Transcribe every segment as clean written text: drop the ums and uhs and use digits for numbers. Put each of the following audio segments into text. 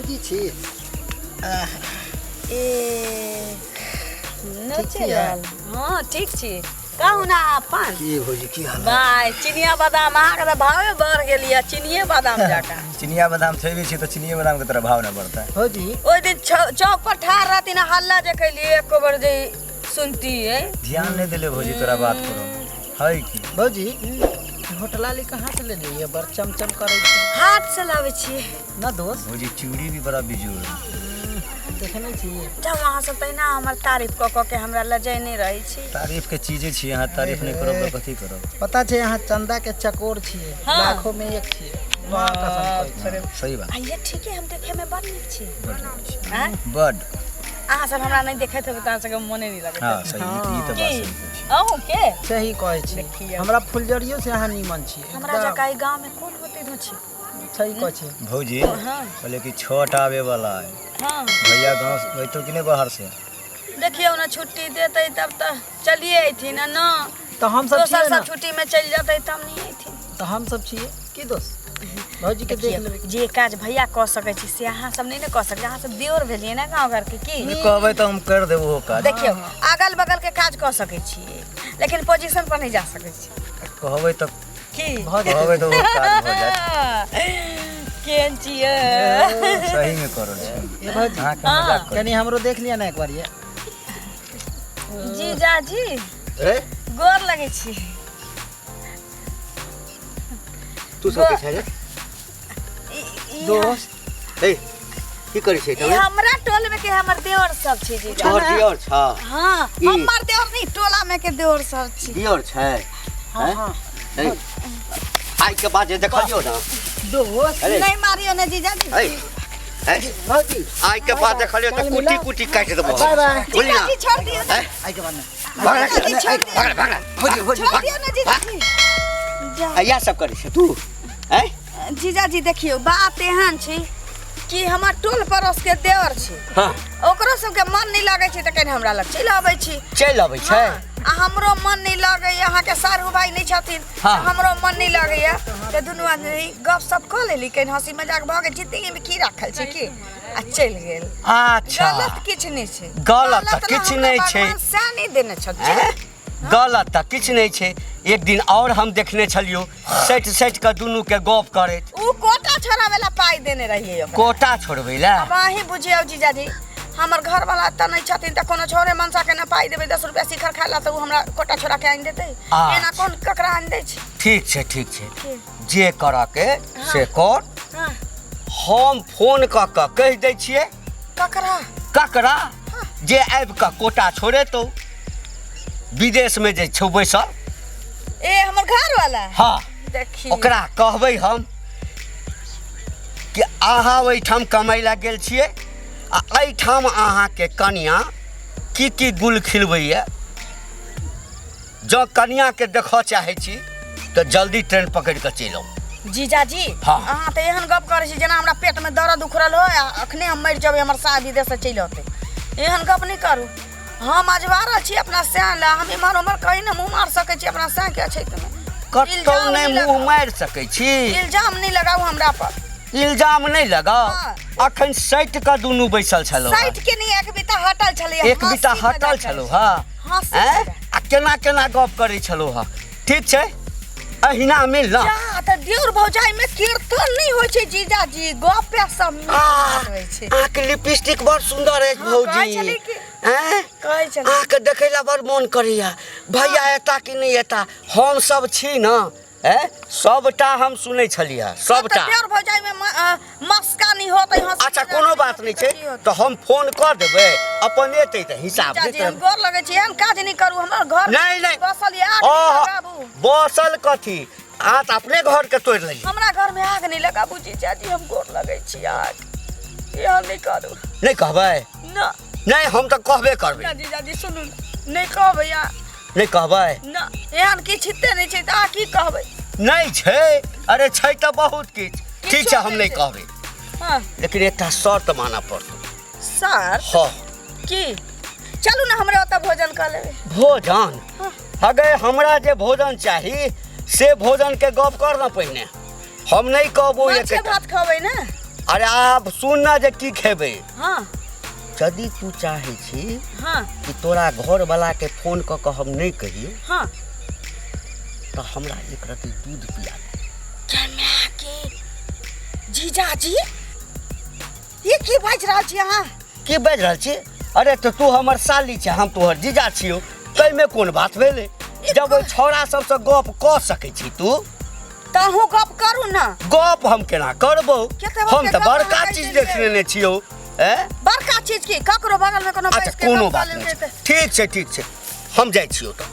भौजी छी। ए ठीक छियै? हँ, ठीक छी। कहू ने अपन। की भौजी, की हाल? बाय, चिनिया बादाम अहाँके तऽ भावे बढ़ गेल यऽ, चिनिये बादाम जकाँ। चिनिया बादाम थोड़े छी तऽ चिनिये बादाम के तरह भाव न बढ़ता। भौजी, ओहि दिन चौक पर ठाढ़ रहती ने, हल्ला जे कैलियै, एको बेर जे सुनती है। ध्यान नहीं दिले भौजी तोरा बात करो है की। भौजी, होटलाली कहाँ से लेलियै? बड़ चमचम करै छै। हाथ से लाबै छियै। ना दोस्त। भौजी, चूड़ी भी बड़ा बिजोड़ है। देखने छियै। जब अहाँ सब तहिना हमर तारीफ कऽ कऽ के हमरा लजैने रहै छी। तारीफ के चीजे छी, अहाँ तारीफ नहीं करब तऽ कथी करब? पता छै, अहाँ चंदा के चकोर छियै। हाँ। लाखों में एक छियै, माँ कसम कहै छी। सही बात। आ ये ठीके, हम देखे में बड़ नीक छी। बड नीक छी। आँय? बड। अहाँ सब हमरा नहि देखैत हेबै तऽ अहाँ सबके मोने नहि लगैत। हाँ, सही, ई तऽ बात की सही कहै छी। अहूँ के सही कहै छी। देखियौ। हमरा फुलझड़ियो से अहाँ नीमन छियै। हमरा एकदम। जकाँ ई गाँव में कोन होते दू छी? सही कहै छी। भौजी। हाँ। कहले कि छठ आबे वाला है। हाँ। भैया गाँव से अयतो कि नहीं बाहर से? देखियौ ने, छुट्टी देतै तब तऽ चलिए अयथिन आ न तऽ हम सब दोसर छियै सब ने। छुट्टी में चलि जेतै तब नहीं अयथिन। तऽ हम सब छियै की दोस्त? भौजी के देख लेबै। जे काज भैया कऽ सकै छी से अहाँ सब नहि ने कऽ सकै। अहाँ सब देवर भेलियै ने गाँव घरके की। नहीं कहबै तऽ हम कर देबो ओहो काज। देखियौ, अगल बगल के काज कऽ सकै छियै लेकिन पोजीशन पर नहि जा सकै छी। कहबै तऽ की भऽ जेतै। कहबै तऽ ओहो काज भऽ जायत। केहन छियै? सही में कर रहल छी। ए भौजी, अहाँके मजाक करै। कनि हमरो देख लिअ ने एक बार ये। जीजाजी। ए। गोर लगै छी। तू सब के छै रे? ई दोस्त। ए, की करै छै? ई हमरा टोल में के हमर देवर सब छै जीजा। तोहर दियर छ? हाँ। हमर देवर नहीं, टोला में के देवर सब छी। दियर छै? हाँ। हैं? हाँ। ए, आइ के बाद जे देखलियौ ना। दोस्त। अरे। नहीं मारियो ने जीजाजी। ए, ए, भौजी। आइ के बाद देखलियौ तऽ काल्हि कुटी मिलब। कुटी काटि देबौ। बाय बाय। बुझली ना? जीजाजी, छोड़ दियो ने। ए, आइ के बाद ना। भाग, जीजाजी, छोड़ दियो। भाग, भाग, भौजी, भौजी, छोड़ भाग, दियो ने जीजाजी। जा। आ, इएह सब करै छै तू? हैं? जीजाजी, देखियौ, बात एहन छै कि हमर टोल पड़ोस के देवर छै। ओकरो सबके मन नहीं लगै छै तऽ कनि हमरा लग चलि अबै छी। चलि अबै छै? हाँ, आ हमरो मन नहीं लगैया, अहाँके सारू भाई नहीं छथिन। हमरो मन नहीं लगैया तऽ दुनू आदमी गप सप कऽ लेली, कनि हंसी मजाक भऽ गेल, जिंदगी में की राखल छै की, आ चलि गेल। गलत किछु नहि छै। गलत तऽ ने किछु हमरा नहि छै। भगवान सएह नहि देने छथिन। हैं? गलत तऽ किछु नहि छै। एक दिन और हम देखने छलियौ सटि सटि कऽ दुनू के गप करैत। उ कोटा छोड़ाबै ला पाइ देने रहियै ओकरा। कोटा छोड़बै ला? आब अहीं बुझियौ जीजाजी, हमर घरवाला एतऽ नहि छथिन तऽ कोनो छोड़े मनसा के ने पाइ देबै 10 रुपया शिखर खाय ला तऽ उ हमरा कोटा छोड़ा के आनि देतै? एना कोन ककरा आनि दै छै? ठीक छै, ठीक छै। की? जे करऽ के से कर। हम फोन कऽ कऽ कहि दै छियै। ककरा? ककरा जे आबि कऽ कोटा छोड़ेतौ, विदेशमे जे छौ बैसल। ए, हमर घरवाला? हाँ। देखी। ओकरा कहबै हम कि अहाँ ओहिठाम कमाइ लए गेल छियै आ एहिठाम अहाँके कनिया की की गुल खिलबैए। जँ कनियाके देखऽ चाहै छी तऽ जल्दी ट्रेन पकड़ि कऽ चलि आउ। जीजाजी। अहाँ तऽ एहन गप करै छी जेना हमरा पेट में दर्द उखड़ल हो आ अखने हम मरि जेबै, हमर सास विदेश से चलि औतै। एहन गप नहि करू। हम अजवारल छी अपना सैन लए। हम इम्हर उम्हर कहीं ने मुँह मार सकै छी अपना सैन के अछैत मे। कतौ इल्जाम नहि नहि मुँह लगाउ। मारि सकै छी। इल्जाम नहि लगाउ हमरा पर। इल्जाम नहि लगाउ। हाँ। अखन सटि कऽ दुनू बैसल छलहुँ। साइड के नहीं, एक बीता हटल छलै। एक बीता हटल छलहुँ। हँ। हँसी आँय? मजाक। आ केना केना गप करै छलहुँ। हँ, ठीक छै, अहिना मिल न। जा तऽ देउर भौजाई में कीर्तन नहीं होइ छै जीजाजी, गपे सब मीठ बात होइ छै। अहाँके लिपस्टिक बड़ सुन्दर अछि। हाँ, कहै भौजी। छलै कि आँय? कहै छलै। अहाँके देखै लए बड़ मोन करैया। भैया एता कि नहि एता? हम सब छी ने, ए सबटा हम सुनै छलियै सबटा। तऽ देउर भौजाई में मस्का नहीं होतै, हंसी अच्छा, मजाक कोनो नहीं बात होतै नहि तऽ छै। की होतै? तऽ हम फोन कऽ देबै, अपन एतै तऽ हिसाब जीजाजी, देतै। हम गोर लगै छी, एहन काज नहीं करू। हमर घर नहि नहि। बसल ये, आग नहीं अहाँ लगाबू। बसल कथी? अहाँ तऽ अपने घरके तोड़ि लेलियै। हमरा घर में आग नहीं लगाबू जीजाजी, हम गोर लगै छी आग, एहन नहीं करू। नहि कहबै? ना। नहि, हम तऽ कहबे करबै। ना जीजाजी, सुनू ने, नहि कहबै अहाँ। नहि कहबै? ना, एहन किछु हिते नहि छै तऽ अहाँ की कहबै? नहि छै? अरे, छै तऽ बहुत किछु। ठीक छै, हम नहि कहबै। लेकिन एकटा शर्त मानऽ पड़तौ। सर? हँ। की? चलू ने हमरा ओतऽ भोजन कऽ लेबै। भोजन? अगे, हमरा जे भोजन चाही से भोजन के गप कर न पहिने। हम नहि कहबो। माछे एकेटा भात खबै ने? अरे आब सुन ना जे की खेबै। हाँ। यदि तू चाहे छी हाँ कि तोरा घर वाला के फोन कऽ के हम नहीं कहियो, हाँ, तो हमरा एक रत्ती दूध पिया दे। के के जीजाजी ये की बाजि रहल छी अहाँ? की बाजि रहल छी? अरे तो तू हमर साली छै, हम तोहर जीजा छियौ, ताहिमे कोन बात भेलै? जब ओहि छौड़ा सबसँ गप कऽ सकै छी तू, तऽ अहूँ गप करू ना। गप हम केना करबौ? हम तऽ बड़का चीज देख लेने छियौ। बड़का चीज की? ककरो बगल में कोनो अच्छा कोनो बात नहीं, ठीक छै ठीक छै, हम जाइ छियौ। तऽ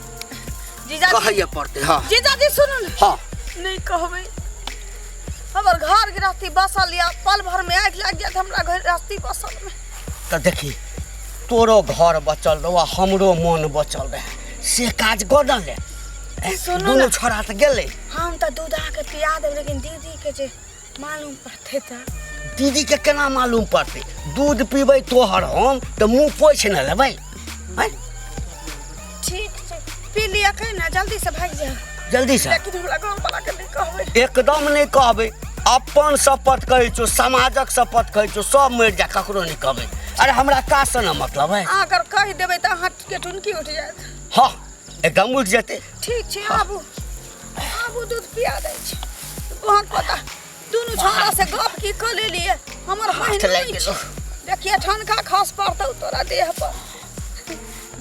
जीजाजी कहैए पड़तै। हाँ जीजाजी सुनू ने। हाँ नहीं कहबै, हमर घर गृहस्थी बसल या पल भर में आगि लागि जायत हमरा घर गृहस्थी बसल में। तऽ देखी तोरो घर बचल रहो आ हमरो मन बचल रहे, से काज कर ले। दुनू छोड़ा तऽ गेलै। हम तऽ दूध अहाँके पिया देब, लेकिन दीदी के जे मालूम पड़तै तऽ? दीदी के केना मालूम पड़तै? दूध पीबै तोहर हम तऽ मुँह पोछि ने लेबै। ठीक छै पी लिअ ने, जल्दी से भागि जाउ। जल्दी से? लेकिन हमरा घर वाला के नहीं कहबै। एकदम नहीं कहबै, अपन शपथ कहै छौ, समाजक शपथ कहै छौ, सब मरि जा ककरो नहीं कहबै। अरे हमरा का से न मतलब है। अहाँ अगर कहि देबै तऽ अहाँके टुनकी उठि जायत। हाँ एकदम उठि जेतै। ठीक छै आबू आबू, दूध पिया दै छी। अहाँ पता दुनू छौड़ा से गप की कऽ लेलियै, हमर बहिन लागि गेलौ। देखिए ठनका खस पड़तौ तोरा देह पर।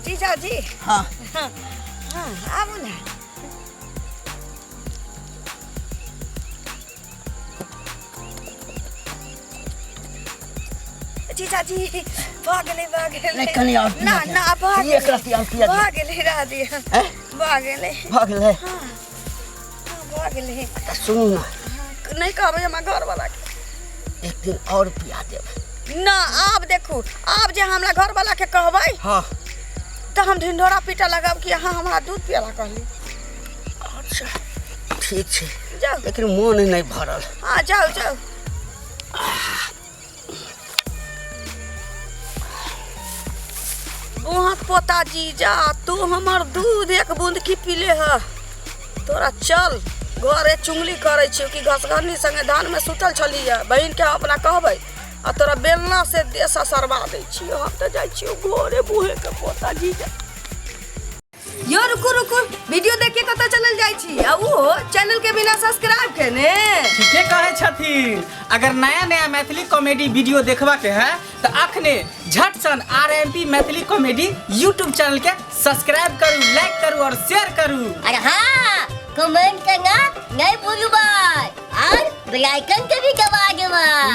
जीजाजी हाँ हाँ आबू ने। जीजाजी भऽ गेलै भऽ गेलै। नहीं कनी और ना ना भऽ गेलै। एक रत्ती और पिया भऽ गेलै, रह दिअ। भऽ गेलै भऽ गेलै। हाँ भऽ गेलै। सुनू ना, नहीं कहबै हमरा घरवाला के। एक दिन और पिया देब। ना आब देखू, आब जे हमरा घरवाला के कहबै, हाँ, तऽ हम ढिंढोरा पीटऽ लगब कि अहाँ हमरा दूध पियला कहली। अच्छा ठीक छै, जाउ। लेकिन मोन नहीं भरल। हाँ जाउ जाउ। वहाँ पोता जीजा तू हमर दूध एक बूंद की पीले ह? तोरा चल घरे चुंगली करै छियौ कि घसघरनी संगे धान में सुतल छलियै। बहिन के हम अपना कहबै आ तोरा बेलना से देह ससरवा दै छियौ। हम तऽ जाइ छियौ घरे बूहे के पोता जीजा। यो रुकू रुकू, वीडियो देख के कतऽ चलल जाइ छी? आ उ चैनल के बिना सब्सक्राइब केने? ठीके कहै छथिन। अगर नया नया मैथिली कॉमेडी वीडियो देखबा के है तो अखने झट सन RMP Maithili comedy YouTube channel के सब्सक्राइब करू, लाइक करू और शेयर करू। अरे हाँ कमेंट करना नहीं भूलू भाई, और बेल आइकन के भी दबा देबै।